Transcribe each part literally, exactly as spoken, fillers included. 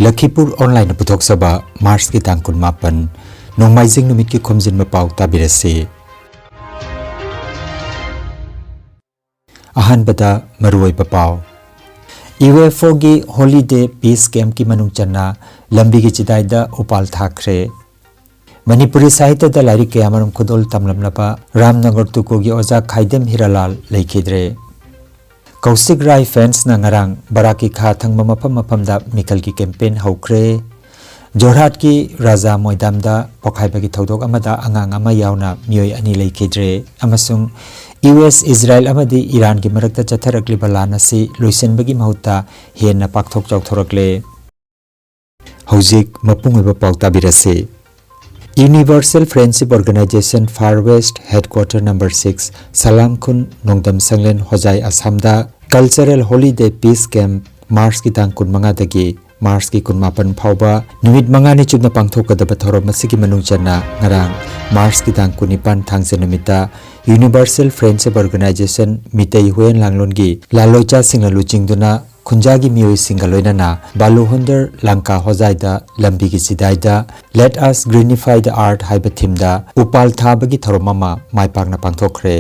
ꯂꯈꯤꯄꯨꯔ ꯑꯣꯟꯂꯥꯏꯟꯅ ꯄꯨꯊꯣꯛꯆꯕ ꯃꯥꯔꯆꯀꯤ ꯇꯥꯡ ꯀꯨꯟꯃꯥꯄꯟ, ꯅꯣꯡꯃꯥꯏꯖꯤꯡ ꯅꯨꯃꯤꯠꯀꯤ ꯈꯣꯝꯖꯤꯟꯕ ꯄꯥꯎ ꯇꯥꯕꯤꯔꯁꯤ꯫ ꯑꯍꯥꯟꯕꯗ ꯃꯔꯨꯑꯣꯏꯕ ꯄꯥꯎ꯫ ꯌꯨ ꯑꯦꯐ ꯑꯣꯒꯤ ꯍꯣꯂꯤꯗꯦ ꯄꯤꯁ ꯀꯦꯝꯞꯀꯤ ꯃꯅꯨꯡ ꯆꯟꯅ ꯂꯝꯕꯤꯒꯤ ꯆꯤꯗꯥꯏꯗ ꯎꯄꯥꯜ ꯊꯥꯈ꯭ꯔꯦ꯫ ꯃꯅꯤꯄꯨꯔꯤ ꯁꯥꯍꯤꯇ꯭ꯌꯗ ꯂꯥꯏꯔꯤꯛ ꯀꯌꯥꯃꯔꯨꯝ ꯈꯨꯗꯣꯜ ꯇꯝꯂꯝꯂꯕ ꯔꯥꯝꯅꯒꯔ ꯇꯨꯀꯣꯒꯤ ꯑꯣꯖꯥ ꯈꯥꯏꯗꯦꯝ ꯍꯤꯔꯥꯂꯥꯜ ꯂꯩꯈꯤꯗ꯭ꯔꯦ꯫ ꯀꯧꯁꯤꯛ ꯔꯥꯏ ꯐꯦꯟꯁꯅ ꯉꯔꯥꯡ ꯕꯔꯥꯛꯀꯤ ꯈꯥ ꯊꯪꯕ ꯃꯐꯝ ꯃꯐꯝꯗ ꯃꯤꯈꯜꯒꯤ ꯀꯦꯝꯄꯦꯟ ꯍꯧꯈ꯭ꯔꯦ꯫ ꯖꯣꯔꯍꯥꯠꯀꯤ ꯔꯥꯖꯥ ꯃꯣꯏꯗꯥꯝꯗ ꯄꯣꯈꯥꯏꯕꯒꯤ ꯊꯧꯗꯣꯛ ꯑꯃꯗ ꯑꯉꯥꯡ ꯑꯃ ꯌꯥꯎꯅ ꯃꯤꯑꯣꯏ ꯑꯅꯤ ꯂꯩꯈꯤꯗ꯭ꯔꯦ ꯑꯃꯁꯨꯡ ꯌꯨ ꯑꯦꯁ, ꯏꯖꯔꯥꯏꯜ ꯑꯃꯗꯤ ꯏꯔꯥꯟꯒꯤ ꯃꯔꯛꯇ ꯆꯠꯊꯔꯛꯂꯤꯕ ꯂꯥꯟ ꯑꯁꯤ ꯂꯣꯏꯁꯤꯟꯕꯒꯤ ꯃꯍꯨꯠꯇ ꯍꯦꯟꯅ ꯄꯥꯛꯊꯣꯛ ꯆꯥꯎꯊꯣꯔꯛꯂꯦ꯫ ꯍꯧꯖꯤꯛ ꯃꯄꯨꯡ ꯑꯣꯏꯕ ꯄꯥꯎ ꯇꯥꯕꯤꯔꯁꯤ꯫ Universal Friendship Organization Far West Headquarter Number Six, ꯁꯂꯥꯝ ꯈꯨꯟ, ꯅꯣꯡꯗꯝ ꯁꯪꯂꯦꯟ, ꯍꯣꯖꯥꯏ, ꯑꯁꯥꯝꯗ Cultural Holiday Peace Camp ꯃꯥꯔꯆꯀꯤ ꯇꯥꯡ ꯀꯨꯟꯃꯉꯥꯗꯒꯤ ꯃꯥꯔꯆꯀꯤ ꯀꯨꯟꯃꯥꯄꯟ ꯐꯥꯎꯕ ꯅꯨꯃꯤꯠ ꯃꯉꯥꯅꯤ ꯆꯨꯞꯅ ꯄꯥꯡꯊꯣꯛꯀꯗꯕ ꯊꯧꯔꯝ ꯑꯁꯤꯒꯤ ꯃꯅꯨꯡ ꯆꯟꯅ ꯉꯔꯥꯡ ꯃꯥꯔꯆꯀꯤ ꯇꯥꯡ ꯀꯨꯟꯅꯤꯄꯥꯟ ꯊꯥꯡꯖ ꯅꯨꯃꯤꯠꯇ Universal Friendship Organization Meitei Huiyen ꯂꯥꯡꯂꯣꯟꯒꯤ ꯂꯥꯂꯣꯏꯆꯥꯁꯤꯡꯅ ꯂꯨꯆꯤꯡꯗꯨꯅ ꯈꯨꯟꯖꯥꯒꯤ ꯃꯤꯑꯣꯏꯁꯤꯡꯒ ꯂꯣꯏꯅꯅ ꯕꯥꯂꯨꯍꯣꯟꯗꯔ ꯂꯪꯀꯥ ꯍꯣꯖꯥꯏꯗ ꯂꯝꯕꯤꯒꯤ ꯆꯤꯗꯥꯏꯗ Let Us Greenify the Earth ꯍꯥꯏꯕ ꯊꯤꯝꯗ ꯎꯄꯥꯜ ꯊꯥꯕꯒꯤ ꯊꯧꯔꯝ ꯑꯃ ꯃꯥꯏ ꯄꯥꯛꯅ ꯄꯥꯡꯊꯣꯛꯈ꯭ꯔꯦ꯫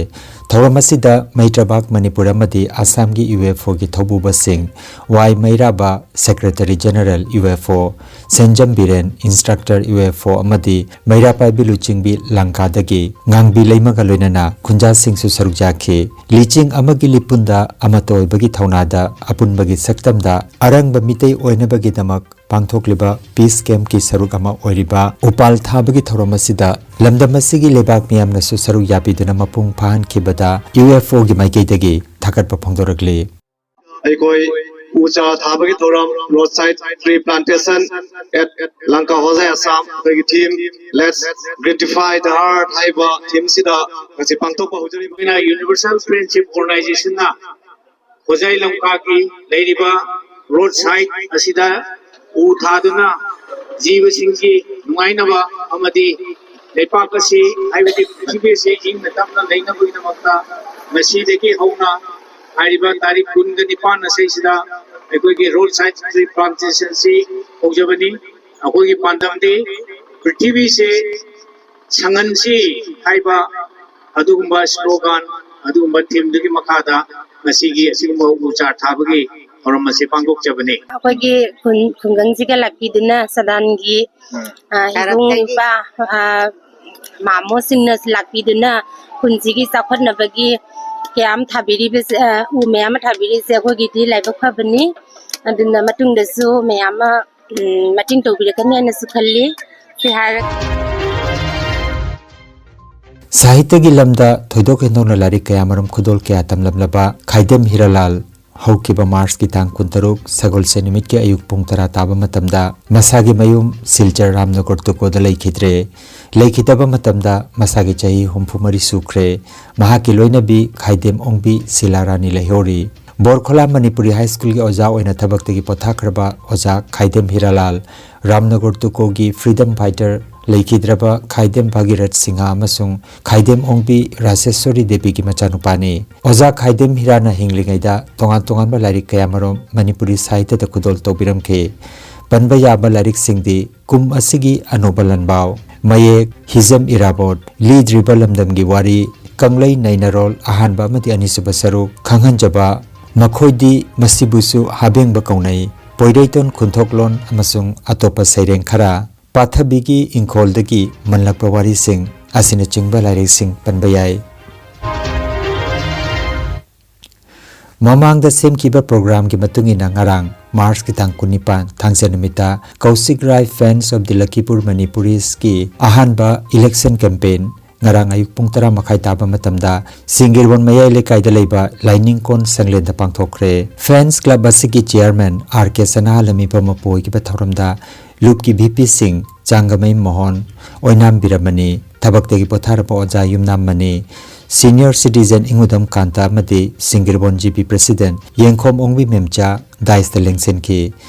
ꯊꯧꯔꯝ ꯑꯁꯤꯗ ꯃꯩꯇ꯭ꯔꯕꯥꯛ ꯃꯅꯤꯄꯨꯔ ꯑꯃꯗꯤ ꯑꯁꯥꯝꯒꯤ ꯌꯨ ꯑꯦꯐ ꯑꯣꯒꯤ ꯊꯧꯕꯨꯕꯁꯤꯡ, Y Meiraba, Secretary General U F O, Senjam Biren, Instructor U F O, ꯑꯃꯗꯤ ꯃꯩꯔꯥ ꯄꯥꯏꯕꯤ ꯂꯨꯆꯤꯡꯕꯤ ꯂꯪꯀꯥꯗꯒꯤ ꯉꯥꯡꯕꯤ ꯂꯩꯃꯒ ꯂꯣꯏꯅꯅ ꯈꯨꯟꯖꯥꯁꯤꯡꯁꯨ ꯁꯔꯨꯛ ꯌꯥꯈꯤ꯫ ꯂꯤꯆꯤꯡ ꯑꯃꯒꯤ ꯂꯤꯄꯨꯟꯗ ꯑꯃꯠꯇ ꯑꯣꯏꯕꯒꯤ ꯊꯧꯅꯥꯗ ꯑꯄꯨꯟꯕꯒꯤ ꯁꯛꯇꯝꯗ ꯑꯔꯪꯕ ꯃꯤꯇꯩ ꯑꯣꯏꯅꯕꯒꯤꯗꯃꯛ ꯄꯥꯡꯊꯣꯛꯂꯤꯕ ꯄꯤꯁ ꯀꯦꯝꯞꯀꯤ ꯁꯔꯨꯛ ꯑꯃ ꯑꯣꯏꯔꯤꯕ ꯎꯄꯥꯜ ꯊꯥꯕꯒꯤ ꯊꯧꯔꯝ ꯑꯁꯤꯗ ꯂꯝꯗꯝ ꯑꯁꯤꯒꯤ ꯂꯩꯕꯥꯛ ꯃꯤꯌꯥꯝꯅꯁꯨ ꯁꯔꯨꯛ ꯌꯥꯕꯤꯗꯨꯅ ꯃꯄꯨꯡ ꯐꯥꯍꯟꯈꯤꯕꯗ ꯌꯨ ꯑꯦꯐ ꯑꯣꯒꯤ ꯃꯥꯏꯀꯩꯗꯒꯤ ꯊꯥꯒꯠꯄ ꯐꯣꯡꯗꯣꯔꯛꯂꯤ꯫ ꯑꯩꯈꯣꯏ ꯎ ꯆꯥ ꯊꯥꯕꯒꯤ ꯊꯧꯔꯝ, Roadside Tree Plantation at Lanka Hojai, Assam, ꯑꯩꯈꯣꯏꯒꯤ theme Let's Greenify the Earth ꯍꯥꯏꯕ ꯊꯤꯝꯁꯤꯗ ꯉꯁꯤ ꯄꯥꯡꯊꯣꯛꯄ ꯍꯧꯖꯔꯤꯕ ꯑꯩꯈꯣꯏꯅ Universal Friendship Organizationꯅ ꯍꯣꯖꯥꯏ ꯂꯝꯀꯥꯒꯤ ꯂꯩꯔꯤꯕ ꯔꯣꯗ ꯁꯥꯏꯗ ꯑꯁꯤꯗ ꯎ ꯊꯥꯗꯨꯅ ꯖꯤꯕꯁꯤꯡꯒꯤ ꯅꯨꯡꯉꯥꯏꯅꯕ ꯑꯃꯗꯤ ꯂꯩꯄꯥꯛ ꯑꯁꯤ, ꯍꯥꯏꯕꯗꯤ ꯄ꯭ꯔꯤꯊꯤꯕꯤ ꯑꯁꯤ ꯏꯪꯅ ꯇꯞꯅ ꯂꯩꯅꯕꯒꯤꯗꯃꯛꯇ ꯉꯁꯤꯗꯒꯤ ꯍꯧꯅ ꯍꯥꯏꯔꯤꯕ ꯇꯥꯔꯤꯛ ꯀꯨꯟꯒ ꯅꯤꯄꯥꯟ ꯑꯁꯤꯁꯤꯗ ꯑꯩꯈꯣꯏꯒꯤ ꯔꯣꯗ ꯁꯥꯏꯗ ꯇ꯭ꯔꯤ ꯄ꯭ꯂꯥꯟꯇꯦꯁꯟꯁꯤ ꯍꯧꯖꯕꯅꯤ꯫ ꯑꯩꯈꯣꯏꯒꯤ ꯄꯥꯟꯗꯝꯗꯤ ꯄ꯭ꯔꯤꯊꯤꯕꯤꯁꯦ ꯁꯪꯍꯟꯁꯤ ꯍꯥꯏꯕ ꯑꯗꯨꯒꯨꯝꯕ ꯁ꯭ꯂꯣꯒꯥꯟ, ꯑꯗꯨꯒꯨꯝꯕ ꯊꯤꯝꯗꯨꯒꯤ ꯃꯈꯥꯗ ꯉꯁꯤꯒꯤ ꯑꯁꯤꯒꯨꯝꯕ ꯎ ꯆꯥꯔ ꯊꯥꯕꯒꯤ ꯊꯧꯔꯝ ꯑꯁꯤ ꯄꯥꯡꯊꯣꯛꯆꯕꯅꯤ꯫ ꯑꯩꯈꯣꯏꯒꯤ ꯈꯨꯟ ꯈꯨꯡꯒꯪꯁꯤꯒ ꯂꯥꯛꯄꯤꯗꯨꯅ ꯁꯗꯥꯟꯒꯤ, ꯑ, ꯏꯕꯨꯡ ꯏꯄꯥ, ꯑ, ꯃꯥꯃꯣꯁꯤꯡꯅ ꯂꯥꯛꯄꯤꯗꯨꯅ ꯈꯨꯟꯁꯤꯒꯤ ꯆꯥꯎꯈꯠꯅꯕꯒꯤ ꯀꯌꯥ ꯑꯃ ꯊꯥꯕꯤꯔꯤꯕꯁꯦ, ꯑ, ꯎ ꯃꯌꯥꯝ ꯑꯃ ꯊꯥꯕꯤꯔꯤꯁꯦ ꯑꯩꯈꯣꯏꯒꯤꯗꯤ ꯂꯥꯏꯕꯛ ꯐꯕꯅꯤ꯫ ꯑꯗꯨꯅ ꯃꯇꯨꯡꯗꯁꯨ ꯃꯌꯥꯝ ꯑꯃ, ꯎꯝ, ꯃꯇꯦꯡ ꯇꯧꯕꯤꯔꯛꯀꯅꯤ ꯍꯥꯏꯅꯁꯨ ꯈꯜꯂꯤ꯫ ꯁꯤ ꯍꯥꯏꯔꯒ ꯁꯥꯍꯤꯇ꯭ꯌꯒꯤ ꯂꯝꯗ ꯊꯣꯏꯗꯣꯛ ꯍꯦꯟꯗꯣꯛꯅ ꯂꯥꯏꯔꯤꯛ ꯀꯌꯥꯃꯔꯨꯝ ꯈꯨꯗꯣꯜ ꯀꯌꯥ ꯇꯝꯂꯝꯂꯕ ꯈꯥꯏꯗꯦꯝ ꯍꯤꯔꯥꯂꯥꯜ ꯍꯧꯈꯤꯕ ꯃꯥꯔꯆꯀꯤ ꯇꯥꯡ ꯀꯨꯟꯇꯔꯨꯛ, ꯁꯒꯣꯜꯁꯦꯟ ꯅꯨꯃꯤꯠꯀꯤ ꯑꯌꯨꯛ ꯄꯨꯡ ꯇꯔꯥ ꯇꯥꯕ ꯃꯇꯝꯗ ꯃꯁꯥꯒꯤ ꯃꯌꯨꯝ ꯁꯤꯜꯆꯔ ꯔꯥꯝꯅꯒꯔ ꯇꯨꯀꯣꯗ ꯂꯩꯈꯤꯗ꯭ꯔꯦ꯫ ꯂꯩꯈꯤꯗꯕ ꯃꯇꯝꯗ ꯃꯁꯥꯒꯤ ꯆꯍꯤ ꯍꯨꯝꯐꯨ ꯃꯔꯤ ꯁꯨꯈ꯭ꯔꯦ꯫ ꯃꯍꯥꯛꯀꯤ ꯂꯣꯏꯅꯕꯤ ꯈꯥꯏꯗꯦꯝ ꯑꯣꯡꯕꯤ ꯁꯤꯂꯥ ꯔꯥꯅꯤ ꯂꯩꯍꯧꯔꯤ꯫ ꯕꯣꯔꯈꯣꯂꯥ ꯃꯅꯤꯄꯨꯔꯤ ꯍꯥꯏ ꯁ꯭ꯀꯨꯜꯒꯤ ꯑꯣꯖꯥ ꯑꯣꯏꯅ ꯊꯕꯛꯇꯒꯤ ꯄꯣꯊꯥꯈ꯭ꯔꯕ ꯑꯣꯖꯥ ꯈꯥꯏꯗꯦꯝ ꯍꯤꯔꯥꯂꯥꯜ, ꯔꯥꯝꯅꯒꯔ ꯇꯨꯀꯣꯒꯤ ꯐ꯭ꯔꯤꯗꯝ ꯐꯥꯏꯇꯔ ꯂꯩꯈꯤꯗ꯭ꯔꯕ ꯈꯥꯏꯗꯦꯝ ꯚꯥꯒꯤꯔꯠ ꯁꯤꯡꯍ ꯑꯃꯁꯨꯡ ꯈꯥꯏꯗꯦꯝ ꯑꯣꯡꯕꯤ ꯔꯥꯖꯦꯁ꯭ꯋꯔꯤ ꯗꯦꯕꯤꯒꯤ ꯃꯆꯥꯅꯨꯄꯥꯅꯤ꯫ ꯑꯣꯖꯥ ꯈꯥꯏꯗꯦꯝ ꯍꯤꯔꯥꯅ ꯍꯤꯡꯂꯤꯉꯩꯗ ꯇꯣꯉꯥꯟ ꯇꯣꯉꯥꯟꯕ ꯂꯥꯏꯔꯤꯛ ꯀꯌꯥꯃꯔꯨꯝ ꯃꯅꯤꯄꯨꯔꯤ ꯁꯥꯍꯤꯇ꯭ꯌꯗ ꯈꯨꯗꯣꯜ ꯇꯧꯕꯤꯔꯝꯈꯤ꯫ ꯄꯟꯕ ꯌꯥꯕ ꯂꯥꯏꯔꯤꯛꯁꯤꯡꯗꯤ ꯀꯨꯝ ꯑꯁꯤꯒꯤ ꯑꯅꯧꯕ ꯂꯥꯟꯕꯥꯎ, ꯃꯌꯦꯛ, ꯍꯤꯖꯝ ꯏꯔꯥꯕꯣꯠ, ꯂꯤꯗ꯭ꯔꯤꯕ ꯂꯝꯗꯝꯒꯤ ꯋꯥꯔꯤ, ꯀꯪꯂꯩ ꯅꯩꯅꯔꯣꯜ ꯑꯍꯥꯟꯕ ꯑꯃꯗꯤ ꯑꯅꯤꯁꯨꯕ ꯁꯔꯨꯛ, ꯈꯪꯍꯟꯖꯕ, ꯃꯈꯣꯏꯗꯤ ꯃꯁꯤꯕꯨꯁꯨ ꯍꯥꯕꯦꯡꯕ ꯀꯧꯅꯩ, ꯄꯣꯏꯔꯩꯇꯣꯟ ꯈꯨꯟꯊꯣꯛꯂꯣꯟ ꯑꯃꯁꯨꯡ ꯑꯇꯣꯞꯄ ꯁꯩꯔꯦꯡ ꯈꯔ, ꯄꯥꯊꯕꯤꯒꯤ ꯏꯪꯈꯣꯜꯗꯒꯤ ꯃꯜꯂꯛꯄ ꯋꯥꯔꯤꯁꯤꯡ ꯑꯁꯤꯅꯆꯤꯡꯕ ꯂꯥꯏꯔꯤꯛꯁꯤꯡ ꯄꯟꯕ ꯌꯥꯏ꯫ ꯃꯃꯥꯡꯗ ꯁꯦꯝꯈꯤꯕ ꯄ꯭ꯔꯣꯒ꯭ꯔꯥꯝꯒꯤ ꯃꯇꯨꯡ ꯏꯟꯅ ꯉꯔꯥꯡ ꯃꯥꯔꯆꯀꯤ ꯇꯥꯡ ꯀꯨꯟꯅꯤꯄꯥꯟ ꯊꯥꯡꯖ ꯅꯨꯃꯤꯠꯇ ꯀꯧꯁꯤꯛ ꯔꯥꯏ Fans of the Lakhipur Manipurisꯀꯤ ꯑꯍꯥꯟꯕ ꯏꯂꯦꯛꯁꯟ ꯀꯦꯝꯄꯦꯟ ꯉꯔꯥꯡ ꯑꯌꯨꯛ ꯄꯨꯡ ꯇꯔꯥ ꯃꯈꯥꯏ ꯇꯥꯕ ꯃꯇꯝꯗ ꯁꯤꯡꯒꯤꯔꯕꯣꯟ ꯃꯌꯥꯏ ꯂꯩꯀꯥꯏꯗ ꯂꯩꯕ ꯂꯥꯏꯅꯤꯡꯀꯣꯟ ꯁꯪꯂꯦꯟꯗ ꯄꯥꯡꯊꯣꯛꯈ꯭ꯔꯦ꯫ ꯐꯦꯟꯁ ꯀ꯭ꯂꯕ ꯑꯁꯤꯒꯤ ꯆꯤꯌꯔꯃꯦꯟ ꯑꯥꯔ ꯀꯦ ꯁꯅꯥꯍꯜꯂ ꯃꯤꯐꯝ ꯃꯄꯨ ꯑꯣꯏꯈꯤꯕ ꯊꯧꯔꯝꯗ ꯂꯨꯞꯀꯤ ꯚꯤ ꯄꯤꯁꯤꯡ ꯆꯥꯡꯒꯃꯩ ꯃꯣꯍꯣꯟ, ꯑꯣꯏꯅꯥꯝ ꯕꯤꯔꯃꯅꯤ, ꯊꯕꯛꯇꯒꯤ ꯄꯣꯊꯥꯔꯕ ꯑꯣꯖꯥ ꯌꯨꯝꯅꯥꯝ ꯃꯅꯤ, ꯁꯤꯅꯤꯌꯔ ꯁꯤꯇꯤꯖꯦꯟ ꯏꯉꯨꯗꯝ ꯀꯥꯟꯇ ꯑꯃꯗꯤ ꯁꯤꯡꯒꯤꯔꯕꯣꯟ ꯖꯤ ꯕꯤ ꯄ꯭ꯔꯦꯁꯤꯗꯦꯟ ꯌꯦꯡꯈꯣꯝ ꯑꯣꯡꯕꯤ ꯃꯦꯝꯆꯥ ꯗꯥꯏꯁꯇ ꯂꯦꯡꯁꯤꯟꯈꯤ꯫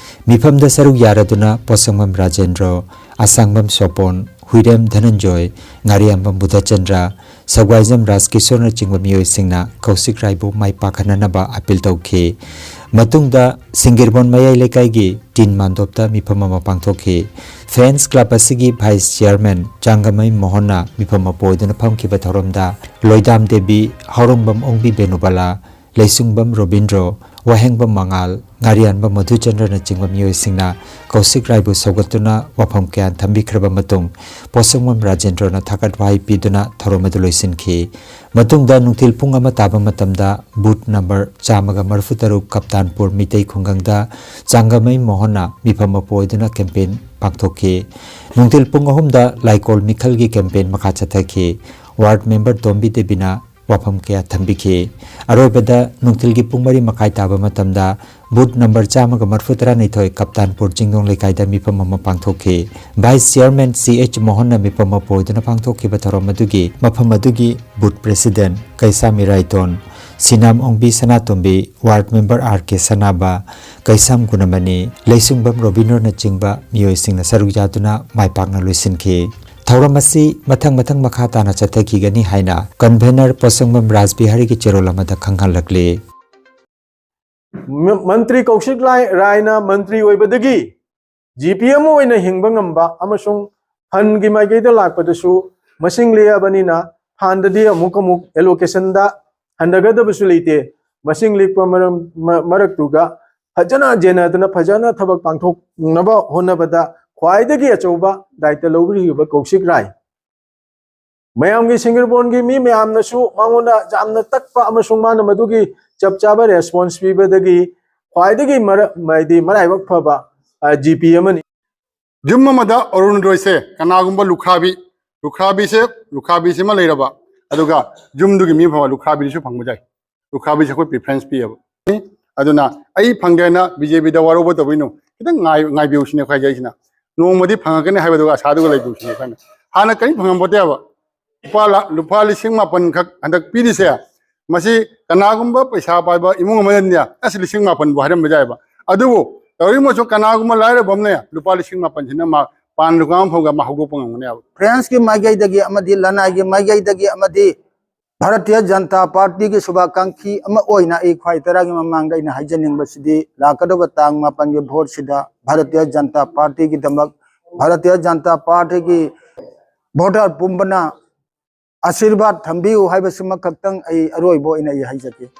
ꯃꯤꯐꯝꯗ ꯁꯔꯨꯛ ꯌꯥꯔꯗꯨꯅ ꯄꯣꯠꯁꯪꯕꯝ ꯔꯥꯖꯦꯟꯗ꯭ꯔꯣ, ꯑꯁꯥꯡꯕꯝ ꯁꯣꯄꯣꯟ, ꯍꯨꯏꯔꯦꯝ ꯙꯅꯟꯖꯣꯏ, ꯉꯥꯔꯤꯌꯥꯝꯕꯝ ꯕꯨꯙꯆꯟꯗ꯭ꯔ, ꯁꯒ꯭ꯋꯥꯏꯖꯝ ꯔꯥꯖꯀꯤꯁꯣꯔꯅꯆꯤꯡꯕ ꯃꯤꯑꯣꯏꯁꯤꯡꯅ ꯀꯧꯁꯤꯛ ꯔꯥꯏꯕꯨ ꯃꯥꯏ ꯄꯥꯛꯍꯟꯅꯅꯕ ꯑꯥꯄꯤꯜ ꯇꯧꯈꯤ꯫ ꯃꯇꯨꯡꯗ ꯁꯤꯡꯒꯤꯔꯕꯣꯟ ꯃꯌꯥꯏ ꯂꯩꯀꯥꯏꯒꯤ ꯇꯤꯟ ꯃꯥꯟꯗꯣꯞꯇ ꯃꯤꯐꯝ ꯑꯃ ꯄꯥꯡꯊꯣꯛꯈꯤ꯫ ꯐ꯭ꯔꯦꯟꯁ ꯀ꯭ꯂꯕ ꯑꯁꯤꯒꯤ ꯚꯥꯏꯁ ꯆꯤꯌꯔꯃꯦꯟ ꯆꯥꯡꯒꯃꯩ ꯃꯣꯍꯟꯅ ꯃꯤꯐꯝ ꯑꯃ ꯄꯣꯏꯗꯨꯅ ꯐꯝꯈꯤꯕ ꯊꯧꯔꯝꯗ ꯂꯣꯏꯗꯥꯝ ꯗꯦꯕꯤ, ꯍꯥꯎꯔꯣꯡꯕꯝ ꯑꯣꯡꯕꯤ ꯕꯦꯅꯨꯕꯂꯥ, ꯂꯩꯁꯨꯡꯕꯝ ꯔꯣꯕꯤꯟꯗ꯭ꯔꯣ, ꯋꯥꯍꯦꯡꯕꯝ ꯃꯉꯥꯜ, ꯉꯥꯔꯤꯌꯥꯟꯕꯝ ꯃꯙꯨꯆꯟꯗ꯭ꯔꯅꯆꯤꯡꯕ ꯃꯤꯑꯣꯏꯁꯤꯡꯅ ꯀꯧꯁꯤꯛ ꯔꯥꯏꯕꯨ ꯁꯧꯒꯠꯇꯨꯅ ꯋꯥꯐꯝ ꯀꯌꯥ ꯊꯝꯕꯤꯈ꯭ꯔꯕ ꯃꯇꯨꯡ, ꯄꯣꯠꯁꯪꯕꯝ ꯔꯥꯖꯦꯟꯗ꯭ꯔꯣꯅ ꯊꯥꯒꯠ ꯋꯥꯍꯩ ꯄꯤꯗꯨꯅ ꯊꯧꯔꯝ ꯑꯗꯨ ꯂꯣꯏꯁꯤꯟꯈꯤ꯫ ꯃꯇꯨꯡꯗ ꯅꯨꯡꯊꯤꯜ ꯄꯨꯡ ꯑꯃ ꯇꯥꯕ ꯃꯇꯝꯗ ꯕꯨꯊ ꯅꯝꯕꯔ ꯆꯥꯝꯃꯒ ꯃꯔꯤꯐꯨ ꯇꯔꯨꯛ ꯀꯞꯇꯥꯟꯄꯨꯔ ꯃꯤꯇꯩ ꯈꯨꯡꯒꯪꯗ ꯆꯥꯡꯒꯃꯩ ꯃꯣꯍꯟꯅ ꯃꯤꯐꯝ ꯑꯃ ꯄꯣꯏꯗꯨꯅ ꯀꯦꯝꯄꯦꯟ ꯄꯥꯡꯊꯣꯛꯈꯤ꯫ ꯅꯨꯡꯊꯤꯜ ꯄꯨꯡ ꯑꯍꯨꯝꯗ ꯂꯥꯏꯀꯣꯜ ꯃꯤꯈꯜꯒꯤ ꯀꯦꯝꯄꯦꯟ ꯃꯈꯥ ꯆꯠꯊꯈꯤ꯫ ꯋꯥꯔꯗ ꯃꯦꯝꯕꯔ ꯇꯣꯝꯕꯤ ꯗꯦꯕꯤꯅ ꯋꯥꯐꯝ ꯀꯌꯥ ꯊꯝꯕꯤꯈꯤ꯫ ꯑꯔꯣꯏꯕꯗ ꯅꯨꯡꯊꯤꯜꯒꯤ ꯄꯨꯡ ꯃꯔꯤ ꯃꯈꯥꯏ ꯇꯥꯕ ꯃꯇꯝꯗ ꯕꯨꯊ ꯅꯝꯕꯔ ꯆꯥꯝꯃꯒ ꯃꯔꯤꯐꯨ ꯇꯔꯥꯅꯤꯊꯣꯏ ꯀꯞꯇꯥꯟꯄꯨꯔ ꯆꯤꯡꯗꯣꯡ ꯂꯩꯀꯥꯏꯗ ꯃꯤꯐꯝ ꯑꯃ ꯄꯥꯡꯊꯣꯛꯈꯤ꯫ ꯚꯥꯏꯁ ꯆꯤꯌꯔꯃꯦꯟ ꯁꯤ ꯑꯩꯆ ꯃꯣꯍꯟꯅ ꯃꯤꯐꯝ ꯑꯃ ꯄꯣꯏꯗꯨꯅ ꯄꯥꯡꯊꯣꯛꯈꯤꯕ ꯊꯧꯔꯝ ꯑꯗꯨꯒꯤ ꯃꯐꯝ ꯑꯗꯨꯒꯤ ꯕꯨꯊ ꯄ꯭ꯔꯦꯁꯤꯗꯦꯟ ꯀꯩꯁꯥꯝ ꯏꯔꯥꯏꯇꯣꯟ, ꯁꯤꯅꯥꯝ ꯑꯣꯡꯕꯤ ꯁꯅꯥꯇꯣꯝꯕꯤ, ꯋꯥꯔꯗ ꯃꯦꯝꯕꯔ ꯑꯥꯔ ꯀꯦ ꯁꯅꯥꯕ, ꯀꯩꯁꯥꯝ ꯒꯨꯅꯃꯅꯤ, ꯂꯩꯁꯨꯡꯕꯝ ꯔꯣꯕꯤꯟꯗ꯭ꯔꯣꯅꯆꯤꯡꯕ ꯃꯤꯑꯣꯏꯁꯤꯡꯅ ꯁꯔꯨꯛ ꯌꯥꯗꯨꯅ ꯃꯥꯏ ꯄꯥꯛꯅ ꯂꯣꯏꯁꯤꯟꯈꯤ꯫ ꯊꯧꯔꯝ ꯑꯁꯤ ꯃꯊꯪ ꯃꯊꯪ ꯃꯈꯥ ꯇꯥꯅ ꯆꯠꯊꯈꯤꯒꯅꯤ ꯍꯥꯏꯅ ꯀꯟꯚꯦꯅꯔ ꯄꯣꯠꯁꯪꯕꯝ ꯔꯥꯖꯕꯤꯍꯥꯔꯤꯒꯤ ꯆꯦꯔꯣꯜ ꯑꯃꯗ ꯈꯪꯍꯜꯂꯛꯂꯤ꯫ ꯃ- ꯃꯟꯇ꯭ꯔꯤ ꯀꯧꯁꯤꯛ ꯂꯥꯏ ꯔꯥꯏꯅ ꯃꯟꯇ꯭ꯔꯤ ꯑꯣꯏꯕꯗꯒꯤ ꯖꯤ ꯄꯤ ꯑꯃ ꯑꯣꯏꯅ ꯍꯤꯡꯕ ꯉꯝꯕ ꯑꯃꯁꯨꯡ ꯐꯟꯒꯤ ꯃꯥꯏꯀꯩꯗ ꯂꯥꯛꯄꯗꯁꯨ ꯃꯁꯤꯡ ꯂꯦꯛꯑꯕꯅꯤꯅ ꯐꯟꯗꯗꯤ ꯑꯃꯨꯛ ꯑꯃꯨꯛ ꯑꯦꯂꯣꯀꯦꯁꯟꯗ ꯍꯟꯊꯒꯗꯕꯁꯨ ꯂꯩꯇꯦ꯫ ꯃꯁꯤꯡ ꯂꯦꯛꯄ ꯃꯔꯝ ꯃ- ꯃꯔꯛꯇꯨꯒ ꯐꯖꯅ ꯌꯦꯟꯅꯗꯨꯅ ꯐꯖꯅ ꯊꯕꯛ ꯄꯥꯡꯊꯣꯛꯅꯕ ꯍꯣꯠꯅꯕꯗ ꯈ꯭ꯋꯥꯏꯗꯒꯤ ꯑꯆꯧꯕ ꯗꯥꯏꯇ ꯂꯧꯕꯤꯔꯤꯕ ꯀꯧꯁꯤꯛ ꯔꯥꯏ ꯃꯌꯥꯝꯒꯤ ꯁꯤꯡꯒꯤꯔꯕꯣꯟꯒꯤ ꯃꯤ ꯃꯌꯥꯝꯅꯁꯨ ꯃꯉꯣꯟꯗ ꯌꯥꯝꯅ ꯇꯛꯄ ꯑꯃꯁꯨꯡ ꯃꯥꯅ ꯃꯗꯨꯒꯤ ꯆꯞ ꯆꯥꯕ ꯔꯦꯁꯄꯣꯟꯁ ꯄꯤꯕꯗꯒꯤ ꯈ꯭ꯋꯥꯏꯗꯒꯤ ꯃꯔ- ꯍꯥꯏꯗꯤ ꯃꯔꯥꯏꯕꯛ ꯐꯕ ꯖꯤ ꯄꯤ ꯑꯃꯅꯤ꯫ ꯌꯨꯝ ꯑꯃꯗ ꯑꯔꯨꯅꯣꯗꯣꯏꯁꯦ ꯀꯅꯥꯒꯨꯝꯕ ꯂꯨꯈ꯭ꯔꯥꯕꯤ, ꯂꯨꯈ꯭ꯔꯥꯕꯤꯁꯦ, ꯂꯨꯈ꯭ꯔꯥꯕꯤꯁꯤꯃ ꯂꯩꯔꯕ, ꯑꯗꯨꯒ ꯌꯨꯝꯗꯨꯒꯤ ꯃꯤ ꯐꯕ ꯂꯨꯈ꯭ꯔꯥꯕꯤꯗꯨꯁꯨ ꯐꯪꯕ ꯌꯥꯏ꯫ ꯂꯨꯈ꯭ꯔꯥꯕꯤꯁꯦ ꯑꯩꯈꯣꯏ ꯄ꯭ꯔꯤꯐꯔꯦꯟꯁ ꯄꯤꯌꯦꯕ꯫ ꯑꯗꯨꯅ ꯑꯩ ꯐꯪꯒꯦꯅ ꯕꯤ ꯖꯦ ꯄꯤꯗ ꯋꯥꯔꯧꯕ ꯇꯧꯕꯤꯅꯨ, ꯈꯤꯇꯪ ꯉꯥꯏ- ꯉꯥꯏꯕꯤꯌꯨ ꯁꯤꯅꯦ ꯑꯩꯈꯣꯏ ꯍꯥꯏꯖꯔꯤꯁꯤꯅ꯫ ꯅꯣꯡꯃꯗꯤ ꯐꯪꯉꯛꯀꯅꯤ ꯍꯥꯏꯕꯗꯨꯒ ꯑꯁꯥꯗꯨꯒ ꯂꯩꯕꯤꯌꯨ ꯁꯤꯅꯦ ꯑꯩꯈꯣꯏꯅ꯫ ꯍꯥꯟꯅ ꯀꯔꯤꯝ ꯐꯪꯉꯝꯄꯣꯠꯇꯦꯕ꯫ ꯂꯨꯄꯥ ꯂꯥ- ꯂꯨꯄꯥ ꯂꯤꯁꯤꯡ ꯃꯥꯄꯟ ꯈꯛ ꯍꯟꯗꯛ ꯄꯤꯔꯤꯁꯦ, ꯃꯁꯤ ꯀꯅꯥꯒꯨꯝꯕ ꯄꯩꯁꯥ ꯄꯥꯏꯕ ꯏꯃꯨꯡ ꯑꯃꯅꯅꯦ ꯑꯁ ꯂꯤꯁꯤꯡ ꯃꯥꯄꯟꯕꯨ ꯍꯥꯏꯔꯝꯕ ꯌꯥꯏꯕ꯫ ꯑꯗꯨꯕꯨ ꯇꯧꯔꯤꯃꯁꯨ ꯀꯅꯥꯒꯨꯝꯕ ꯂꯥꯏꯔꯕ ꯑꯃꯅ ꯂꯨꯄꯥ ꯂꯤꯁꯤꯡ ꯃꯥꯄꯟꯁꯤꯅ ꯃꯥ ꯄꯥꯟ ꯗꯨꯀꯥꯟ ꯐꯥꯎꯕ ꯑꯃ ꯍꯧꯗꯣꯛꯄ ꯉꯝꯒꯅꯦꯕ꯫ ꯐ꯭ꯔꯦꯟꯁꯀꯤ ꯃꯥꯏꯀꯩꯗꯒꯤ ꯑꯃꯗꯤ ꯂꯅꯥꯏꯒꯤ ꯃꯥꯏꯀꯩꯗꯒꯤ ꯑꯃꯗꯤ ꯚꯥꯔꯇꯤꯌ ꯖꯅꯇꯥ ꯄꯥꯔꯇꯤꯒꯤ ꯁꯨꯚꯥꯀꯥꯡꯈꯤ ꯑꯃ ꯑꯣꯏꯅ ꯑꯩ ꯈ꯭ꯋꯥꯏ ꯇꯔꯥꯒꯤ ꯃꯃꯥꯡꯗ ꯑꯩꯅ ꯍꯥꯏꯖꯅꯤꯡꯕꯁꯤꯗꯤ, ꯂꯥꯛꯀꯗꯧꯕ ꯇꯥꯡ ꯃꯥꯄꯟꯒꯤ ꯚꯣꯠꯁꯤꯗ ꯚꯥꯔꯇꯤꯌ ꯖꯅꯇꯥ ꯄꯥꯔꯇꯤꯒꯤꯗꯃꯛ, ꯚꯥꯔꯇꯤꯌ ꯖꯅꯇꯥ ꯄꯥꯔꯇꯤꯒꯤ ꯚꯣꯇꯔ ꯄꯨꯝꯕꯅ ꯑꯥꯁꯤꯔꯕꯥꯗ ꯊꯝꯕꯤꯌꯨ ꯍꯥꯏꯕꯁꯤꯃ ꯈꯛꯇꯪ ꯑꯩ ꯑꯔꯣꯏꯕ ꯑꯣꯏꯅ ꯑꯩ ꯍꯥꯏꯖꯒꯦ꯫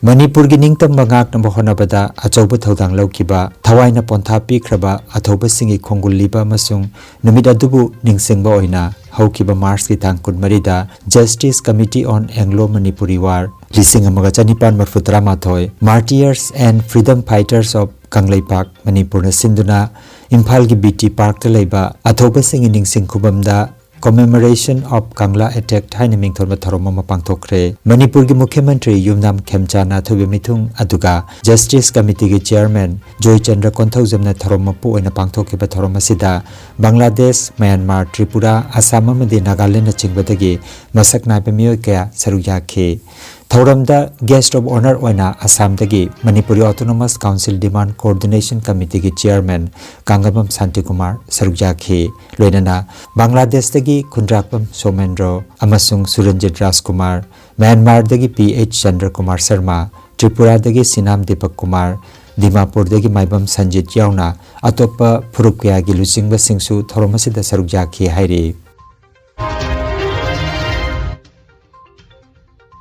ꯃꯅꯤꯄꯨꯔꯒꯤ ꯅꯤꯡꯇꯝꯕ ꯉꯥꯛꯅꯕ ꯍꯣꯠꯅꯕꯗ ꯑꯆꯧꯕ ꯊꯧꯗꯥꯡ ꯂꯧꯈꯤꯕ, ꯊꯋꯥꯏꯅ ꯄꯣꯟꯊꯥ ꯄꯤꯈ꯭ꯔꯕ ꯑꯊꯧꯕꯁꯤꯡꯒꯤ ꯈꯣꯡꯒꯨꯜ ꯂꯤꯕ ꯑꯃꯁꯨꯡ ꯅꯨꯃꯤꯠ ꯑꯗꯨꯕꯨ ꯅꯤꯡꯁꯤꯡꯕ ꯑꯣꯏꯅ ꯍꯧꯈꯤꯕ ꯃꯥꯔꯆꯀꯤ ꯇꯥꯡ ꯀꯨꯟꯃꯔꯤꯗ Justice Committee on Anglo Manipuri War ꯂꯤꯁꯤꯡ ꯑꯃꯒ ꯆꯅꯤꯄꯥꯟ ꯃꯔꯐꯨ ꯇꯔꯥꯃꯥꯊꯣꯏ, Martyrs and Freedom Fighters of Kangleipak ꯃꯅꯤꯄꯨꯔꯅ ꯁꯤꯟꯗꯨꯅ ꯏꯝꯐꯥꯜꯒꯤ ꯕꯤ ꯇꯤ ꯄꯥꯔꯛꯇ ꯂꯩꯕ ꯑꯊꯧꯕꯁꯤꯡꯒꯤ ꯅꯤꯡꯁꯤꯡ ꯈꯨꯕꯝꯗ Commemoration of Kangla Attack ꯍꯥꯏꯅ ꯃꯤꯡꯊꯣꯟꯕ ꯊꯧꯔꯝ ꯑꯃ ꯄꯥꯡꯊꯣꯛꯈ꯭ꯔꯦ꯫ ꯃꯅꯤꯄꯨꯔꯒꯤ ꯃꯨꯈ꯭ꯌ ꯃꯟꯇ꯭ꯔꯤ ꯌꯨꯝꯅꯥꯝ ꯈꯦꯝꯆꯥꯟꯅ ꯑꯊꯣꯏꯕ ꯃꯤꯊꯨꯡ, ꯑꯗꯨꯒ Justice Committeeꯒꯤ Chairman ꯖꯣꯏꯆꯟꯗ꯭ꯔ ꯀꯣꯟꯊꯧꯖꯝꯅ ꯊꯧꯔꯝ ꯃꯄꯨ ꯑꯣꯏꯅ ꯄꯥꯡꯊꯣꯛꯈꯤꯕ ꯊꯧꯔꯝ ꯑꯁꯤꯗ ꯕꯪꯒ꯭ꯂꯥꯗꯦꯁ, ꯃ꯭ꯌꯥꯟꯃꯥꯔ, ꯇ꯭ꯔꯤꯄꯨꯔꯥ, ꯑꯁꯥꯝ ꯑꯃꯗꯤ ꯅꯥꯒꯥꯂꯦꯟꯗꯅꯆꯤꯡꯕꯗꯒꯤ ꯃꯁꯛ ꯅꯥꯏꯕ ꯃꯤꯑꯣꯏ ꯀꯌꯥ ꯁꯔꯨꯛ ꯌꯥꯈꯤ꯫ ꯊꯧꯔꯝꯗ Guest of Honour ꯑꯣꯏꯅ ꯑꯁꯥꯝꯗꯒꯤ Manipuri Autonomous Council Demand Coordination Committeeꯒꯤ Chairman ꯀꯥꯡꯒꯕꯝ Shantikumar ꯁꯔꯨꯛ ꯌꯥꯈꯤ꯫ ꯂꯣꯏꯅꯅ ꯕꯪꯒ꯭ꯂꯥꯗꯦꯁꯇꯒꯤ ꯈꯨꯟꯗ꯭ꯔꯥꯛꯄꯝ ꯁꯣꯃꯦꯟꯗ꯭ꯔꯣ ꯑꯃꯁꯨꯡ ꯁꯨꯔꯟꯖꯤꯠ ꯔꯥꯖꯀꯨꯃꯥꯔ, ꯃ꯭ꯌꯥꯟꯃꯥꯔꯗꯒꯤ ꯄꯤ ꯑꯩꯆ ꯆꯟꯗ꯭ꯔꯀꯨꯃꯥꯔ ꯁꯔꯃ, ꯇ꯭ꯔꯤꯄꯨꯔꯥꯗꯒꯤ ꯁꯤꯅꯥꯝ ꯗꯤꯄꯛ ꯀꯨꯃꯥꯔ, ꯗꯤꯃꯥꯄꯨꯔꯗꯒꯤ ꯃꯥꯏꯕꯝ ꯁꯟꯖꯤꯠ ꯌꯥꯎꯅ ꯑꯇꯣꯞꯄ ꯐꯨꯔꯨꯞ ꯀꯌꯥꯒꯤ ꯂꯨꯆꯤꯡꯕꯁꯤꯡꯁꯨ ꯊꯧꯔꯝ ꯑꯁꯤꯗ ꯁꯔꯨꯛ ꯌꯥꯈꯤ ꯍꯥꯏꯔꯤ꯫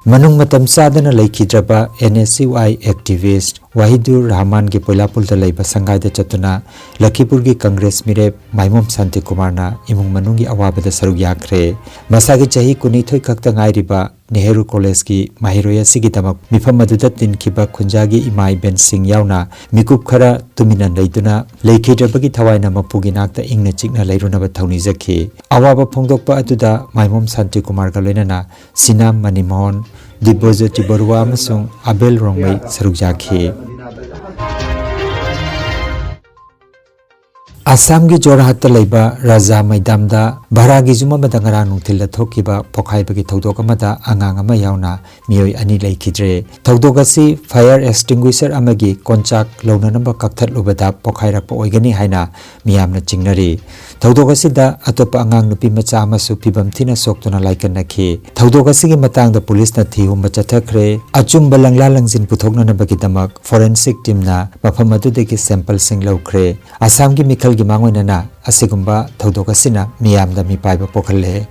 ꯃꯅꯨꯡ ꯃꯇꯝ ꯆꯥꯗꯅ ꯂꯩꯈꯤꯗ꯭ꯔꯕ N S U I activist Wahidur ꯔꯍꯃꯥꯟꯒꯤ ꯄꯣꯏꯂꯥꯄꯨꯜꯗ ꯂꯩꯕ ꯁꯪꯒꯥꯏꯗ ꯆꯠꯇꯨꯅ ꯂꯈꯤꯄꯨꯔꯒꯤ ꯀꯪꯒ꯭ꯔꯦꯁ ꯃꯤꯔꯦꯞ ꯃꯥꯏꯃꯣꯝ ꯁꯥꯟꯇꯤꯀꯨꯃꯥꯔꯅ ꯏꯃꯨꯡ ꯃꯅꯨꯡꯒꯤ ꯑꯋꯥꯕꯗ ꯁꯔꯨꯛ ꯌꯥꯈ꯭ꯔꯦ꯫ ꯃꯁꯥꯒꯤ ꯆꯍꯤ ꯀꯨꯟꯅꯤꯊꯣꯏ ꯈꯛꯇ ꯉꯥꯏꯔꯤꯕ ꯅꯦꯍꯔꯨ ꯀꯣꯂꯦꯖꯀꯤ ꯃꯍꯩꯔꯣꯏ ꯑꯁꯤꯒꯤꯗꯃꯛ ꯃꯤꯐꯝ ꯑꯗꯨꯗ ꯇꯤꯟꯈꯤꯕ ꯈꯨꯟꯖꯥꯒꯤ ꯏꯃꯥ ꯏꯕꯦꯟꯁꯤꯡ ꯌꯥꯎꯅ ꯃꯤꯀꯨꯞ ꯈꯔ ꯇꯨꯃꯤꯟꯅ ꯂꯩꯗꯨꯅ ꯂꯩꯈꯤꯗ꯭ꯔꯕꯒꯤ ꯊꯋꯥꯏꯅ ꯃꯄꯨꯒꯤ ꯅꯥꯛꯇ ꯏꯪꯅ ꯆꯤꯛꯅ ꯂꯩꯔꯨꯅꯕ ꯊꯧꯅꯤꯖꯈꯤ꯫ ꯑꯋꯥꯕ ꯐꯣꯡꯗꯣꯛꯄ ꯑꯗꯨꯗ ꯃꯥꯏꯃꯣꯝ ꯁꯥꯟꯇꯤꯀꯨꯃꯥꯔꯒ ꯂꯣꯏꯅꯅ ꯁꯤꯅꯥꯝ ꯃꯅꯤꯃꯣꯍꯟ, ꯗꯤꯕ꯭ꯌꯖ꯭ꯌꯣꯇꯤ ꯕꯔꯨꯋꯥ ꯑꯃꯁꯨꯡ ꯑꯕꯦꯜ ꯔꯣꯡꯃꯩ ꯁꯔꯨꯛ ꯌꯥꯈꯤ꯫ ꯑꯁꯥꯝꯒꯤ ꯖꯣꯔꯍꯥꯠꯇ ꯂꯩꯕ ꯔꯥꯖꯥ ꯃꯩꯗꯥꯝꯗ ꯚꯔꯥꯒꯤ ꯌꯨꯝ ꯑꯃꯗ ꯉꯔꯥꯡ ꯅꯨꯡꯊꯤꯜꯗ ꯊꯣꯛꯈꯤꯕ ꯄꯣꯈꯥꯏꯕꯒꯤ ꯊꯧꯗꯣꯛ ꯑꯃꯗ ꯑꯉꯥꯡ ꯑꯃ ꯌꯥꯎꯅ ꯃꯤꯑꯣꯏ ꯑꯅꯤ ꯂꯩꯈꯤꯗ꯭ꯔꯦ꯫ ꯊꯧꯗꯣꯛ ꯑꯁꯤ fire extinguisher ꯑꯃꯒꯤ ꯀꯣꯟꯆꯥꯛ ꯂꯧꯅꯅꯕ ꯀꯛꯊꯠꯂꯨꯕꯗ ꯄꯣꯈꯥꯏꯔꯛꯄ ꯑꯣꯏꯒꯅꯤ ꯍꯥꯏꯅ ꯃꯤꯌꯥꯝꯅ ꯆꯤꯡꯅꯔꯤ꯫ ꯊꯧꯗꯣꯛ ꯑꯁꯤꯗ ꯑꯇꯣꯞꯄ ꯑꯉꯥꯡ ꯅꯨꯄꯤ ꯃꯆꯥ ꯑꯃꯁꯨ ꯐꯤꯚꯝ ꯊꯤꯅ ꯁꯣꯛꯇꯨꯅ ꯂꯥꯏꯀꯠꯅꯈꯤ꯫ ꯊꯧꯗꯣꯛ ꯑꯁꯤꯒꯤ ꯃꯇꯥꯡꯗ ꯄꯨꯂꯤꯁꯅ ꯊꯤ ꯍꯨꯝꯕ ꯆꯠꯊꯈ꯭ꯔꯦ꯫ ꯑꯆꯨꯝꯕ ꯂꯪꯂꯥ ꯂꯪꯖꯤꯟ ꯄꯨꯊꯣꯛꯅꯅꯕꯒꯤꯗꯃꯛ forensic teamꯅ ꯃꯐꯝ ꯑꯗꯨꯗꯒꯤ sampleꯁꯤꯡ ꯂꯧꯈ꯭ꯔꯦ꯫ ꯑꯁꯥꯝꯒꯤ ꯃꯤꯈꯜꯒꯤ ꯃꯥꯡꯑꯣꯏꯅꯅ ꯑꯁꯤꯒꯨꯝꯕ ꯊꯧꯗꯣꯛ ꯑꯁꯤꯅ ꯃꯤꯌꯥꯝꯗ ꯃꯤꯄꯥꯏꯕ ꯄꯣꯛꯍꯜꯂꯦ꯫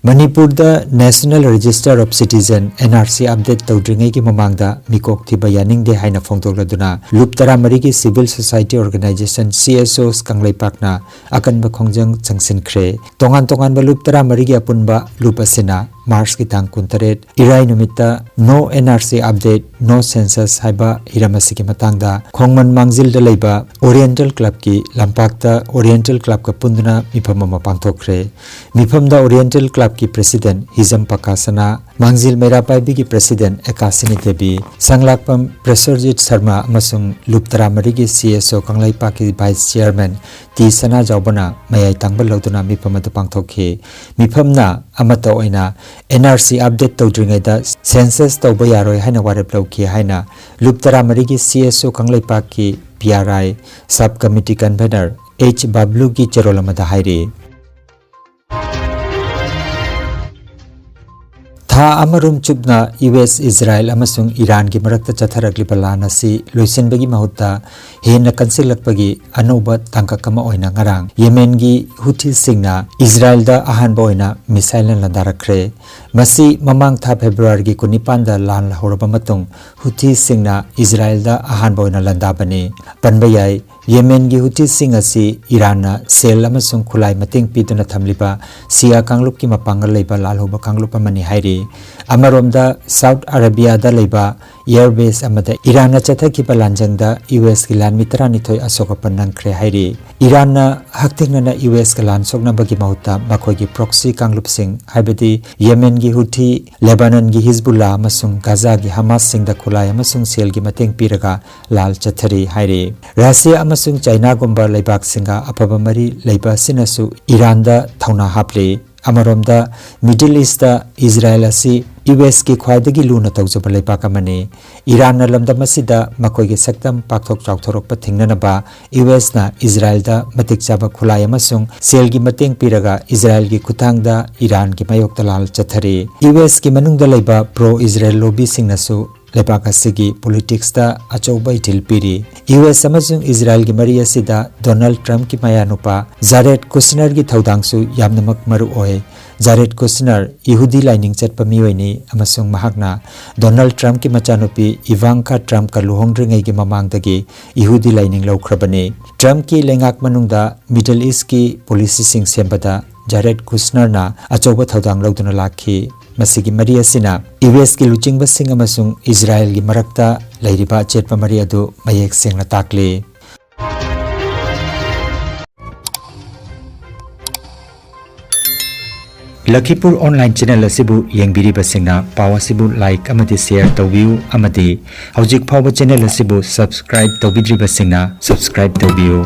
ꯃꯅꯤꯄꯨꯔꯗ National Register of Citizen, NRC, update ꯇꯧꯗ꯭ꯔꯤꯉꯩꯒꯤ ꯃꯃꯥꯡꯗ ꯃꯤꯀꯣꯛ ꯊꯤꯕ ꯌꯥꯅꯤꯡꯗꯦ ꯍꯥꯏꯅ ꯐꯣꯡꯗꯣꯛꯂꯗꯨꯅ ꯂꯨꯞ ꯇꯔꯥꯃꯔꯤꯒꯤ civil society organization, CSOs, ꯀꯪꯂꯩꯄꯥꯛꯅ ꯑꯀꯟꯕ ꯈꯣꯡꯖꯪ ꯆꯪꯁꯤꯟꯈ꯭ꯔꯦ꯫ ꯇꯣꯉꯥꯟ ꯇꯣꯉꯥꯟꯕ ꯂꯨꯞ ꯇꯔꯥꯃꯔꯤꯒꯤ ꯑꯄꯨꯟꯕ ꯂꯨꯞ ꯑꯁꯤꯅ ꯃꯥꯔꯆꯀꯤ ꯇꯥꯡ ꯀꯨꯟꯇꯔꯦꯠ, ꯏꯔꯥꯏ ꯅꯨꯃꯤꯠꯇ No NRC Update, No Census ꯍꯥꯏꯕ ꯍꯤꯔꯝ ꯑꯁꯤꯒꯤ ꯃꯇꯥꯡꯗ ꯈꯣꯡꯃꯟ ꯃꯥꯡꯖꯤꯜꯗ ꯂꯩꯕ Oriental Clubꯀꯤ ꯂꯝꯄꯥꯛꯇ Oriental Clubꯀ ꯄꯨꯟꯗꯨꯅ ꯃꯤꯐꯝ ꯑꯃ ꯄꯥꯡꯊꯣꯛꯈ꯭ꯔꯦ꯫ ꯃꯤꯐꯝꯗ Oriental Clubꯀꯤ President ꯍꯤꯖꯝ ꯄꯀꯥꯁꯅꯥ, ꯃꯥꯡꯖꯤꯜ ꯃꯩꯔꯥ ꯄꯥꯏꯕꯤꯒꯤ President ꯑꯦꯀꯥꯁꯤꯅꯤ ꯗꯦꯕꯤ, ꯁꯪꯂꯥꯛꯄꯝ ꯄ꯭ꯔꯦꯁꯔꯖꯤꯠ ꯁꯔꯃ ꯑꯃꯁꯨꯡ ꯂꯨꯞ ꯇꯔꯥꯃꯔꯤꯒꯤ CSO ꯀꯪꯂꯩꯄꯥꯛꯀꯤ Vice Chairman ꯇꯤ ꯁꯅꯥꯖꯥꯎꯕꯅ ꯃꯌꯥꯏ ꯊꯪꯕ ꯂꯧꯗꯨꯅ ꯃꯤꯐꯝ ꯑꯗꯨ ꯄꯥꯡꯊꯣꯛꯈꯤ꯫ ꯃꯤꯐꯝꯅ ꯑꯃꯠꯇ ꯑꯣꯏꯅ NRC update ꯇꯧꯗ꯭ꯔꯤꯉꯩꯗ census ꯇꯧꯕ ꯌꯥꯔꯣꯏ ꯍꯥꯏꯅ ꯋꯥꯔꯦꯞ ꯂꯧꯈꯤ ꯍꯥꯏꯅ ꯂꯨꯞ ꯇꯔꯥꯃꯔꯤꯒꯤ CSO ꯀꯪꯂꯩꯄꯥꯛꯀꯤ PRI Sub Committee Convener H ꯕꯥꯕ꯭ꯂꯨꯒꯤ ꯆꯦꯔꯣꯜ ꯑꯃꯗ ꯍꯥꯏꯔꯤ꯫ ꯊꯥ ꯑꯃꯔꯣꯝ ꯆꯨꯞꯅ ꯌꯨ ꯑꯦꯁ, ꯏꯖꯔꯥꯏꯜ ꯑꯃꯁꯨꯡ ꯏꯔꯥꯟꯒꯤ ꯃꯔꯛꯇ ꯆꯠꯊꯔꯛꯂꯤꯕ ꯂꯥꯟ ꯑꯁꯤ ꯂꯣꯏꯁꯤꯟꯕꯒꯤ ꯃꯍꯨꯠꯇ ꯍꯦꯟꯅ ꯀꯟꯁꯤꯜꯂꯛꯄꯒꯤ ꯑꯅꯧꯕ ꯇꯥꯡꯀꯛ ꯑꯃ ꯑꯣꯏꯅ ꯉꯔꯥꯡ ꯌꯦꯃꯦꯟꯒꯤ ꯍꯨꯊꯤꯁꯤꯡꯅ ꯏꯖꯔꯥꯏꯜꯗ ꯑꯍꯥꯟꯕ ꯑꯣꯏꯅ ꯃꯤꯁꯥꯏꯜꯅ ꯂꯥꯟꯗꯥꯔꯛꯈ꯭ꯔꯦ꯫ ꯃꯁꯤ ꯃꯃꯥꯡ ꯊꯥ ꯐꯦꯕ꯭ꯔꯨꯋꯥꯔꯤꯒꯤ ꯀꯨꯟꯅꯤꯄꯥꯟꯗ ꯂꯥꯟ ꯍꯧꯔꯕ ꯃꯇꯨꯡ ꯍꯨꯊꯤꯁꯤꯡꯅ ꯏꯖꯔꯥꯏꯜꯗ ꯑꯍꯥꯟꯕ ꯑꯣꯏꯅ ꯂꯥꯟꯗꯥꯕꯅꯤ꯫ ꯄꯟꯕ ꯌꯥꯏ, ꯌꯦꯃꯦꯟꯒꯤ ꯍꯨꯇꯤꯁꯤꯡ ꯑꯁꯤ ꯏꯔꯥꯟꯅ ꯁꯦꯜ ꯑꯃꯁꯨꯡ ꯈꯨꯠꯂꯥꯏ ꯃꯇꯦꯡ ꯄꯤꯗꯨꯅ ꯊꯝꯂꯤꯕ ꯁꯤꯌꯥ ꯀꯥꯡꯂꯨꯞꯀꯤ ꯃꯄꯥꯡꯒꯜ ꯂꯩꯕ ꯂꯥꯜꯍꯧꯕ ꯀꯥꯡꯂꯨꯞ ꯑꯃꯅꯤ ꯍꯥꯏꯔꯤ꯫ ꯑꯃꯔꯣꯝꯗ, ꯁꯥꯎꯠ ꯑꯔꯥꯕꯤꯌꯥꯗ ꯂꯩꯕ ꯏꯌꯔꯕꯦꯁ ꯑꯃꯗ ꯏꯔꯥꯟꯅ ꯆꯠꯊꯈꯤꯕ ꯂꯥꯟꯖꯪꯗ ꯌꯨ ꯑꯦꯁꯀꯤ ꯂꯥꯟꯃꯤ ꯇꯔꯥꯅꯤꯊꯣꯏ ꯑꯁꯣꯛ ꯑꯄꯟ ꯅꯪꯈ꯭ꯔꯦ ꯍꯥꯏꯔꯤ꯫ ꯏꯔꯥꯟꯅ ꯍꯛꯊꯦꯡꯅꯅ ꯌꯨ ꯑꯦꯁꯀ ꯂꯥꯟ ꯁꯣꯛꯅꯕꯒꯤ ꯃꯍꯨꯠꯇ ꯃꯈꯣꯏꯒꯤ ꯄ꯭ꯔꯣꯛꯁꯤ ꯀꯥꯡꯂꯨꯞꯁꯤꯡ, ꯍꯥꯏꯕꯗꯤ ꯌꯦꯃꯦꯟꯒꯤ ꯍꯨꯊꯤ, ꯂꯦꯕꯥꯅꯟꯒꯤ ꯍꯤꯖꯕꯨꯜꯂꯥ ꯑꯃꯁꯨꯡ ꯒꯥꯖꯥꯒꯤ ꯍꯃꯥꯁꯁꯤꯡꯗ ꯈꯨꯠꯂꯥꯏ ꯑꯃꯁꯨꯡ ꯁꯦꯜꯒꯤ ꯃꯇꯦꯡ ꯄꯤꯔꯒ ꯂꯥꯜ ꯆꯠꯊꯔꯤ ꯍꯥꯏꯔꯤ꯫ ꯔꯁꯤꯌꯥ ꯑꯃꯁꯨꯡ ꯆꯥꯏꯅꯥꯒꯨꯝꯕ ꯂꯩꯕꯥꯛꯁꯤꯡꯒ ꯑꯐꯕ ꯃꯔꯤ ꯂꯩꯕ ꯑꯁꯤꯅꯁꯨ ꯏꯔꯥꯟꯗ ꯊꯧꯅꯥ ꯍꯥꯞꯂꯤ꯫ ꯑꯃꯔꯣꯝꯗ, ꯃꯤꯗꯜ ꯏꯁꯇ ꯏꯖꯔꯥꯏꯜ ꯑꯁꯤ ꯌꯨ ꯑꯦꯁꯀꯤ ꯈ꯭ꯋꯥꯏꯗꯒꯤ ꯂꯨꯅ ꯇꯧꯖꯕ ꯂꯩꯕꯥꯛ ꯑꯃꯅꯤ꯫ ꯏꯔꯥꯟꯅ ꯂꯝꯗꯝ ꯑꯁꯤꯗ ꯃꯈꯣꯏꯒꯤ ꯁꯛꯇꯝ ꯄꯥꯛꯊꯣꯛ ꯆꯥꯎꯊꯣꯔꯛꯄ ꯊꯤꯡꯅꯅꯕ ꯌꯨ ꯑꯦꯁꯅ ꯏꯖꯔꯥꯏꯜꯗ ꯃꯇꯤꯛ ꯆꯥꯕ ꯈꯨꯠꯂꯥꯏ ꯑꯃꯁꯨꯡ ꯁꯦꯜꯒꯤ ꯃꯇꯦꯡ ꯄꯤꯔꯒ ꯏꯖꯔꯥꯏꯜꯒꯤ ꯈꯨꯠꯊꯥꯡꯗ ꯏꯔꯥꯟꯒꯤ ꯃꯥꯌꯣꯛꯇ ꯂꯥꯜ ꯆꯠꯊꯔꯤ꯫ ꯌꯨ ꯑꯦꯁꯀꯤ ꯃꯅꯨꯡꯗ ꯂꯩꯕ ꯄ꯭ꯔꯣ ꯏꯖꯔꯥꯏꯜ ꯂꯣꯕꯤꯁꯤꯡꯅꯁꯨ ꯂꯩꯕꯥꯛ ꯑꯁꯤꯒꯤ ꯄꯣꯂꯤꯇꯤꯛꯁꯇ ꯑꯆꯧꯕ ꯏꯊꯤꯜ ꯄꯤꯔꯤ꯫ ꯌꯨ ꯑꯦꯁ ꯑꯃꯁꯨꯡ ꯏꯖꯔꯥꯏꯜꯒꯤ ꯃꯔꯤ ꯑꯁꯤꯗ ꯗꯣꯅꯥꯜꯗ ꯇ꯭ꯔꯝꯞꯀꯤ ꯃꯌꯥꯅꯨꯄꯥ ꯖꯥꯔꯦꯗ ꯀꯨꯁꯅꯔꯒꯤ ꯊꯧꯗꯥꯡꯁꯨ ꯌꯥꯝꯅꯃꯛ ꯃꯔꯨ ꯑꯣꯏ꯫ ꯖꯥꯔꯦꯗ ꯀꯨꯁꯅꯔ ꯌꯍꯨꯗꯤ ꯂꯥꯏꯅꯤꯡ ꯆꯠꯄ ꯃꯤꯑꯣꯏꯅꯤ ꯑꯃꯁꯨꯡ ꯃꯍꯥꯛꯅ ꯗꯣꯅꯥꯜꯗ ꯇ꯭ꯔꯝꯞꯀꯤ ꯃꯆꯥꯅꯨꯄꯤ ꯏꯚꯥꯡꯀꯥ ꯇ꯭ꯔꯝꯞꯀ ꯂꯨꯍꯣꯡꯗ꯭ꯔꯤꯉꯩꯒꯤ ꯃꯃꯥꯡꯗꯒꯤ ꯌꯍꯨꯗꯤ ꯂꯥꯏꯅꯤꯡ ꯂꯧꯈ꯭ꯔꯕꯅꯤ꯫ ꯇ꯭ꯔꯝꯞꯀꯤ ꯂꯩꯉꯥꯛ ꯃꯅꯨꯡꯗ ꯃꯤꯗꯜ ꯏꯁꯀꯤ ꯄꯣꯂꯤꯁꯤꯁꯤꯡ ꯁꯦꯝꯕꯗ ꯖꯥꯔꯦꯗ ꯀꯨꯁꯅꯔꯅ ꯑꯆꯧꯕ ꯊꯧꯗꯥꯡ ꯂꯧꯗꯨꯅ ꯂꯥꯛꯈꯤ꯫ ꯃꯁꯤꯒꯤ ꯃꯔꯤ ꯑꯁꯤꯅ ꯌꯨ ꯑꯦꯁꯀꯤ ꯂꯨꯆꯤꯡꯕꯁꯤꯡ ꯑꯃꯁꯨꯡ ꯏꯖꯔꯥꯏꯜꯒꯤ ꯃꯔꯛꯇ ꯂꯩꯔꯤꯕ ꯑꯆꯦꯠꯄ ꯃꯔꯤ ꯑꯗꯨ ꯃꯌꯦꯛ ꯁꯦꯡꯅ ꯇꯥꯛꯂꯤ꯫ ꯂꯈꯤꯄꯨꯔ ꯑꯣꯟꯂꯥꯏꯟ ꯆꯦꯅꯦꯜ ꯑꯁꯤꯕꯨ ꯌꯦꯡꯕꯤꯔꯤꯕꯁꯤꯡꯅ ꯄꯥꯎ ꯑꯁꯤꯕꯨ ꯂꯥꯏꯛ ꯑꯃꯗꯤ ꯁꯦꯌꯔ ꯇꯧꯕꯤꯌꯨ, ꯑꯃꯗꯤ ꯍꯧꯖꯤꯛ ꯐꯥꯎꯕ ꯆꯦꯅꯦꯜ ꯑꯁꯤꯕꯨ ꯁꯕꯁꯀ꯭ꯔꯥꯏꯕ ꯇꯧꯕꯤꯗ꯭ꯔꯤꯕꯁꯤꯡꯅ ꯁꯕꯁꯀ꯭ꯔꯥꯏꯕ ꯇꯧꯕꯤꯌꯨ꯫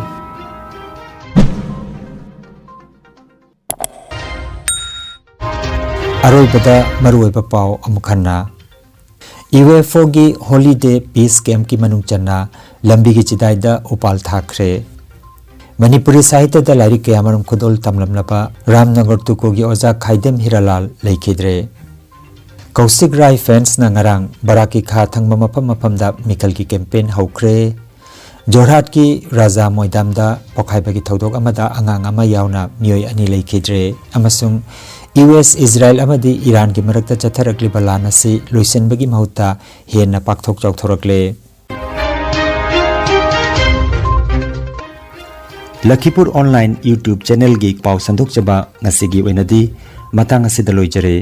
ꯑꯔꯣꯏꯕꯗ ꯃꯔꯨꯑꯣꯏꯕ ꯄꯥꯎ ꯑꯃꯨꯛ ꯍꯟꯅ꯫ ꯌꯨ ꯑꯦꯐ ꯑꯣꯒꯤ ꯍꯣꯂꯤꯗꯦ ꯄꯤꯁ ꯀꯦꯝꯞꯀꯤ ꯃꯅꯨꯡ ꯆꯟꯅ ꯂꯝꯕꯤꯒꯤ ꯆꯤꯗꯥꯏꯗ ꯎꯄꯥꯜ ꯊꯥꯈ꯭ꯔꯦ꯫ ꯃꯅꯤꯄꯨꯔꯤ ꯁꯥꯍꯤꯇ꯭ꯌꯗ ꯂꯥꯏꯔꯤꯛ ꯀꯌꯥꯃꯔꯨꯝ ꯈꯨꯗꯣꯜ ꯇꯝꯂꯝꯂꯕ ꯔꯥꯝꯅꯒꯔ ꯇꯨꯀꯣꯒꯤ ꯑꯣꯖꯥ ꯈꯥꯏꯗꯦꯝ ꯍꯤꯔꯥꯂꯥꯜ ꯂꯩꯈꯤꯗ꯭ꯔꯦ꯫ ꯀꯧꯁꯤꯛ ꯔꯥꯏ ꯐꯦꯟꯁꯅ ꯉꯔꯥꯡ ꯕꯔꯥꯛꯀꯤ ꯈꯥ ꯊꯪꯕ ꯃꯐꯝ ꯃꯐꯝꯗ ꯃꯤꯈꯜꯒꯤ ꯀꯦꯝꯄꯦꯟ ꯍꯧꯈ꯭ꯔꯦ꯫ ꯖꯣꯔꯍꯥꯠꯀꯤ ꯔꯥꯖꯥ ꯃꯣꯏꯗꯥꯝꯗ ꯄꯣꯈꯥꯏꯕꯒꯤ ꯊꯧꯗꯣꯛ ꯑꯃꯗ ꯑꯉꯥꯡ ꯑꯃ ꯌꯥꯎꯅ ꯃꯤꯑꯣꯏ ꯑꯅꯤ ꯂꯩꯈꯤꯗ꯭ꯔꯦ ꯑꯃꯁꯨꯡ ꯌꯨ ꯑꯦꯁ, ꯏꯖꯔꯥꯏꯜ ꯑꯃꯗꯤ ꯏꯔꯥꯟꯒꯤ ꯃꯔꯛꯇ ꯆꯠꯊꯔꯛꯂꯤꯕ ꯂꯥꯟ ꯑꯁꯤ ꯂꯣꯏꯁꯤꯟꯕꯒꯤ ꯃꯍꯨꯠꯇ ꯍꯦꯟꯅ ꯄꯥꯛꯊꯣꯛ ꯆꯥꯎꯊꯣꯔꯛꯂꯦ꯫ ꯂꯈꯤꯄꯨꯔ ꯑꯣꯟꯂꯥꯏꯟ YouTube ꯆꯦꯅꯦꯜꯒꯤ ꯄꯥꯎ ꯁꯟꯗꯣꯛꯆꯕ ꯉꯁꯤꯒꯤ ꯑꯣꯏꯅꯗꯤ ꯃꯇꯥꯡ ꯑꯁꯤꯗ ꯂꯣꯏꯖꯔꯦ꯫